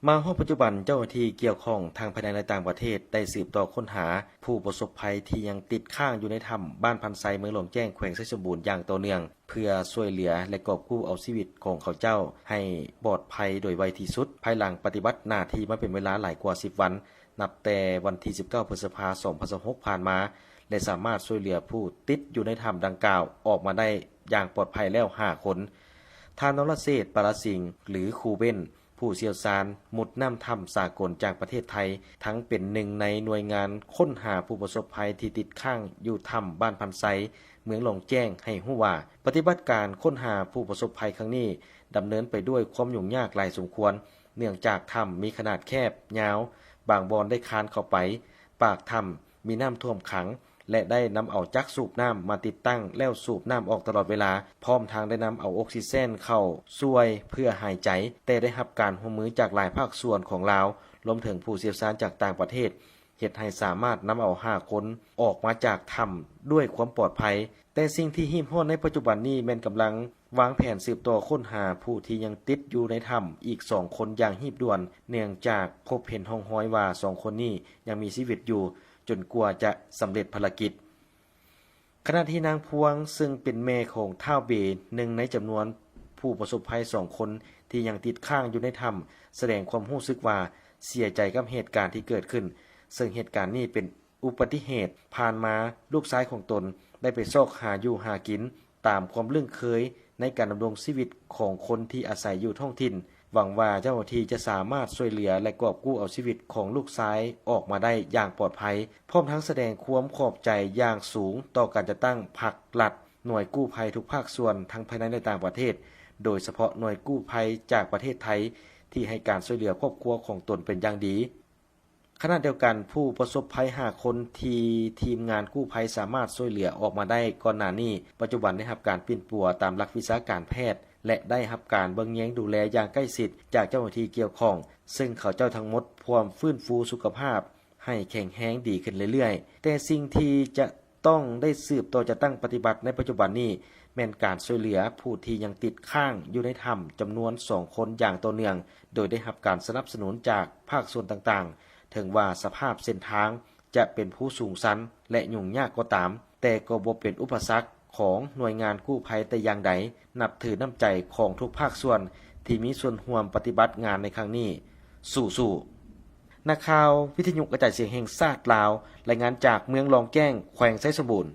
ມາຮອດປັດຈຸບັນ, ເຈົ້າໜ້າທີ່ກ່ຽວຂ້ອງທັງພາຍໃນ ແລະ ຕ່າງປະເທດ ໄດ້ສືບຕໍ່ຄົ້ນຫາຜູ້ປະສົບໄພທີ່ຍັງຕິດຄ້າງຢູ່ໃນຖ້ຳບ້ານພັນໄຊ, ເມືອງຫຼວງແຈ້ງ, ແຂວງໄຊສົມບູນ ຢ່າງຕໍ່ເນື່ອງ ເພື່ອຊ່ວຍເຫຼືອ ແລະ ກອບກູ້ເອົາຊີວິດຂອງເຂົາເຈົ້າໃຫ້ປອດໄພໂດຍໄວທີ່ສຸດ, ພາຍຫຼັງປະຕິບັດໜ້າທີ່ມາເປັນເວລາຫຼາຍກວ່າສິບວັນ, ນັບແຕ່ວັນທີສິບເກົ້າ ພຶດສະພາ ສອງພັນຊາວຫົກ ຜ່ານມາ ແລະ ສາມາດຊ່ວຍເຫຼືອຜູ້ຕິດຢູ່ໃນຖ້ຳດັ່ງກ່າວອອກມາໄດ້ຢ່າງປອດໄພແລ້ວຫ້າຄົນ. ທ່ານ ນະລະເສດ ປາລະສິງ ຫຼື ຄູເບັນ, ຜູ້ຊ່ຽວຊານມຸດນ້ຳຖ້ຳສາກົນຈາກປະເທດໄທ, ທັງເປັນໜຶ່ງໃນໜ່ວຍງານຄົ້ນຫາຜູ້ປະສົບໄພທີ່ຕິດຄ້າງຢູ່ຖ້ຳບ້ານພັນໄຊ, ເມືອງຫຼວງແຈ້ງ ໃຫ້ຮູ້ວ່າ ປະຕິບັດການຄົ້ນຫາຜູ້ປະສົບໄພຄັ້ງນີ້ ດຳເນີນໄປດ້ວຍຄວາມຫຍຸ້ງຍາກຫຼາຍສົມຄວນ, ເນື່ອງຈາກຖ້ຳມີຂະໜາດແຄບ, ຍາວ, ບາງບ່ອນໄດ້ຄານເຂົ້າໄປປາກຖ້ຳ, ມີນ້ຳຖ້ວມຂັງ ແລະ ໄດ້ນຳເອົາຈັກສູບນ້ຳມາຕິດຕັ້ງແລ້ວສູບນ້ຳອອກຕະຫຼອດເວລາ, ພ້ອມທັງໄດ້ນຳເອົາອົກຊີເຈນເຂົ້າຊ່ວຍເພື່ອຫາຍໃຈ, ແຕ່ໄດ້ຮັບການຮ່ວມມືຈາກຫຼາຍພາກສ່ວນຂອງລາວ, ລວມເຖິງຜູ້ຊ່ຽວຊານຈາກຕ່າງປະເທດ, ເຮັດໃຫ້ສາມາດນຳເອົາຫ້າຄົນອອກມາຈາກຖ້ຳດ້ວຍຄວາມປອດໄພ. ແຕ່ສິ່ງທີ່ຮີບຮ້ອນໃນປັດຈຸບັນນີ້ແມ່ນກຳລັງວາງແຜນສືບຕໍ່ຄົ້ນຫາຜູ້ທີ່ຍັງຕິດຢູ່ໃນຖ້ຳອີກສອງຄົນຢ່າງຮີບດ່ວນ, ເນື່ອງຈາກພົບເຫັນຮ່ອງຮອຍວ່າສອງຄົນນີ້ຍັງມີຊີວິດຢູ່ຈົນກວ່າຈະສຳເລັດພາລະກິດ. ຂະນະທີ່ນາງພວງ ເຊິ່ງເປັນແມ່ຂອງທ້າວເບ, ໜຶ່ງໃນຈຳນວນຜູ້ປະສົບໄພສອງຄົນທີ່ຍັງຕິດຄ້າງຢູ່ໃນຖ້ຳ, ສະແດງຄວາມຮູ້ສຶກວ່າເສຍໃຈກັບເຫດການທີ່ເກີດຂຶ້ນ, ເຊິ່ງເຫດການນີ້ເປັນ ອຸບັດຕິເຫດ, ຜ່ານມາລູກຊາຍຂອງຕົນໄດ້ໄປຊອກຫາຢູ່ຫາກິນຕາມຄວາມລຶ້ງເຄີຍໃນການດຳລົງຊີວິດຂອງຄົນທີ່ອາໄສຢູ່ທ້ອງຖິ່ນ. ຫວັງວ່າເຈົ້າໜ້າທີ່ຈະສາມາດຊ່ວຍເຫຼືອ ແລະ ກອບກູ້ເອົາຊີວິດຂອງລູກຊາຍອອກມາໄດ້ຢ່າງປອດໄພ, ພ້ອມທັງສະແດງຄວາມຂອບໃຈຢ່າງສູງຕໍ່ການຈັດຕັ້ງພາກລັດ, ໜ່ວຍກູ້ໄພທຸກພາກສ່ວນ ທັງພາຍໃນ ແລະ ຕ່າງປະເທດ, ໂດຍສະເພາະໜ່ວຍກູ້ໄພຈາກປະເທດໄທ ທີ່ໃຫ້ການຊ່ວຍເຫຼືອຄອບຄົວຂອງຕົນເປັນຢ່າງດີ. ຂະນະດຽວກັນ, ຜູ້ປະສົບໄພຫ້າຄົນທີ່ທີມງານກູ້ໄພສາມາດຊ່ວຍເຫຼືອອອກມາໄດ້ກ່ອນໜ້ານີ້, ປັດຈຸບັນໄດ້ຮັບການປິ່ນປົວຕາມຫຼັກວິຊາການແພດ ແລະ ໄດ້ຮັບການເບິ່ງແຍງດູແລຢ່າງໃກ້ຊິດຈາກເຈົ້າໜ້າທີ່ກ່ຽວຂ້ອງ, ເຊິ່ງເຂົາເຈົ້າທັງໝົດພ້ອມຟື້ນຟູສຸຂະພາບໃຫ້ແຂງແຮງດີຂຶ້ນເລື້ອຍໆ. ແຕ່ສິ່ງທີ່ຈະ ຕ້ອງໄດ້ສືບຕໍ່ຈັດຕັ້ງປະຕິບັດໃນປັດຈຸບັນນີ້ ແມ່ນການຊ່ວຍເຫຼືອຜູ້ທີ່ຍັງຕິດຄ້າງຢູ່ໃນຖ້ຳຈຳນວນສອງຄົນຢ່າງຕໍ່ເນື່ອງ, ໂດຍໄດ້ຮັບການສະໜັບສະໜູນຈາກພາກສ່ວນຕ່າງໆ. ເຖິງວ່າສະພາບເສັ້ນທາງຈະເປັນພູສູງຊັນ ແລະ ຫຍຸ້ງຍາກກໍຕາມ, ແຕ່ກໍບໍ່ເປັນອຸປະສັກຂອງໜ່ວຍງານກູ້ໄພແຕ່ຢ່າງໃດ. ນັບຖືນ້ຳໃຈຂອງທຸກພາກສ່ວນທີ່ມີສ່ວນຮ່ວມປະຕິບັດງານໃນຄັ້ງນີ້. ສູ້ໆ. ນັກຂ່າວວິທະຍຸກະຈາຍສຽງແຫ່ງຊາດລາວ ລາຍງານຈາກເມືອງລອງແຈ້ງ, ແຂວງໄຊສົມບູນ.